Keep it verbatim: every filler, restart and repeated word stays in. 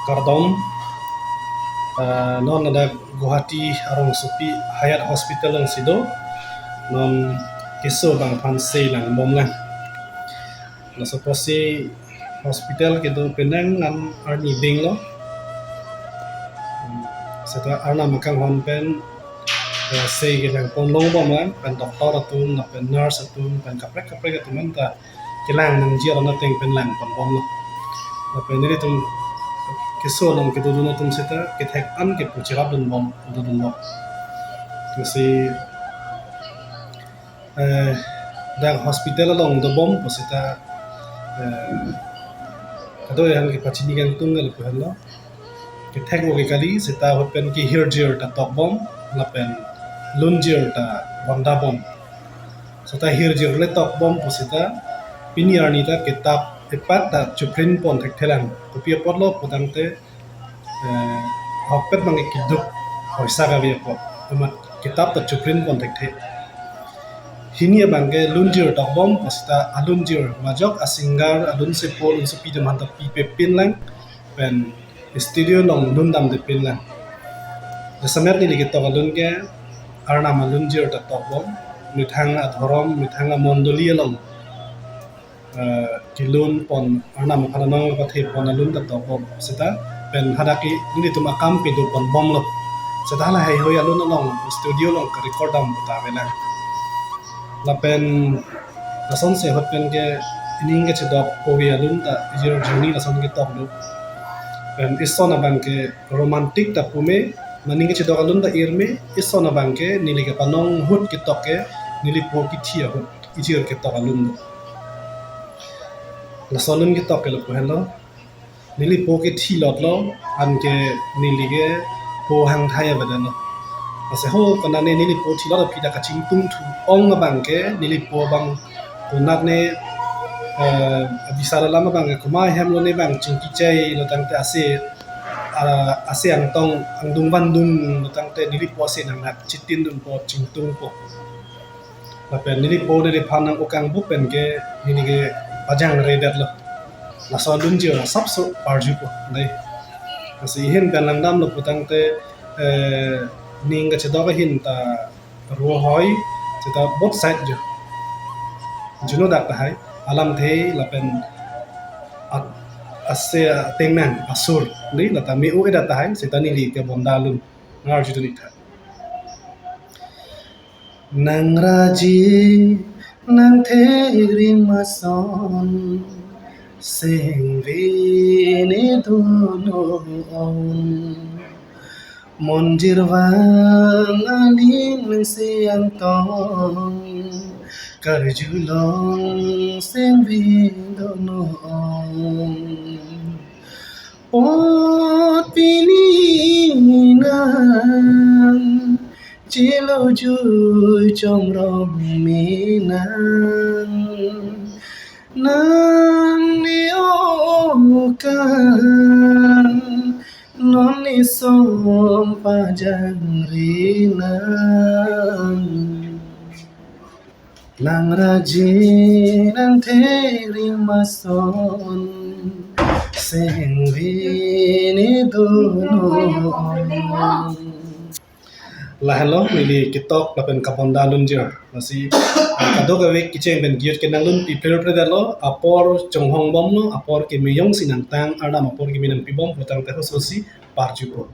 Kardom, ah, non ladak Guwahati arongsopi Hyatt Hospital alongsi do, non keso abang aphan sei lang bomlang. Laso apotsi hospital kedo penang an arni dinglo. Seta Arnam akanghon pen, eh, sei kelang pon long bomlang, pen doctor atum, lapen nurse atum, pen kaprek kaprek atum anta kelang nangji aron ateng pen lang pon bomlo. Lapen nelitum keso along kedodun atum seta kethek an kepu cherap dun bom, dodunlo. Lasi, eh, dak hospital along dobom pu seta, eh, kadokave aphan kepachini kangtung ke lapu henlo. Kethek vo ke kali, seta ahut pen ke hirjir ta tokbom, lapen lunjir ta bondabom. Seta hirjir le tokbom pu seta pini arni ta kitap epat ta chuprin pon thekthelang. Kopi apotlo putangte, eh, ahokpet abang ke keduk poisa kave apot. Amat kitap ta chuprin pon thekthe. Hini abang ke lunjir tokbom pu seta alunjir majok a-singer alun sepo alun sepi atum aphanta pipe pinlang, pen studio along lun damde pinlang. Jasemet neli ketok alun ke Arnam alunjir ta tokbom, methang adhorom, methang amondoli along, eh, kelun pon, Arnam aphan anong pathe pon alun ta tokbom. Seta pen hadak ke nelitum akam kedo pon bomlo. Seta hala heihui alun along studio along ke-record dam puta avelang. Lapen lasonsi ahut pen ke ning kachedok ove alun ta ijir journey lason ketok do. Pen ison abang ke romantic ta pume, maning kachedok alun ta irme, ison abang ke neli kepanong ahut ketok ke neli po kithi ahut ijir ketok alun do. Laso alun ketok ke lapu henlo. Neli po kethilotlo, anke neli ke po hangthai avedetlo. Lasi ho konatne neli po thilot aphi ta kachingtung thu ong abang ke neli po abang konatne, eh, abisar alam abang ke komat ahemlo ne abang chingki chailo tangte ase, ah, ase angtong angdung vandung lo tangte neli po ase nangnak chitin dunpo, chingtungpo. Lapen neli po neliphan nang-o kangbup pen ke neli ke pajangredetlo. Laso alunjir asapso parjupo dei. Lasi ihin pen langdamlo putangte, eh, ning kachedok ahin ta ro hoi, seta both side jo. Juno dak tahai, alamthe lapen at-, ase ateng nang asur dei, lata me-o-edet tahai, seta neli ke bonda alun ngarjudun ik tha. Nang raji nang thekri mason, sengvi ne dono ong. Monjir vang aning mengse angtong, karjulong sengvi dono ong. Pot pini nang chelo jui chomrom me nang, nang ne-o kang, non ne som pajangre nang. Nang raji nang thekri mason, sengvi ne dono ong. Lahelo neli ketok lapen kabonda alunjir. Lasi, ah, kadokave kecheng pen giyut ke nanglun pi pler pler detlo, apor chonghong bomlo, apor keme jongsi nangtang, Arnam apor keme nangpi bom putangte lasosi parjupo.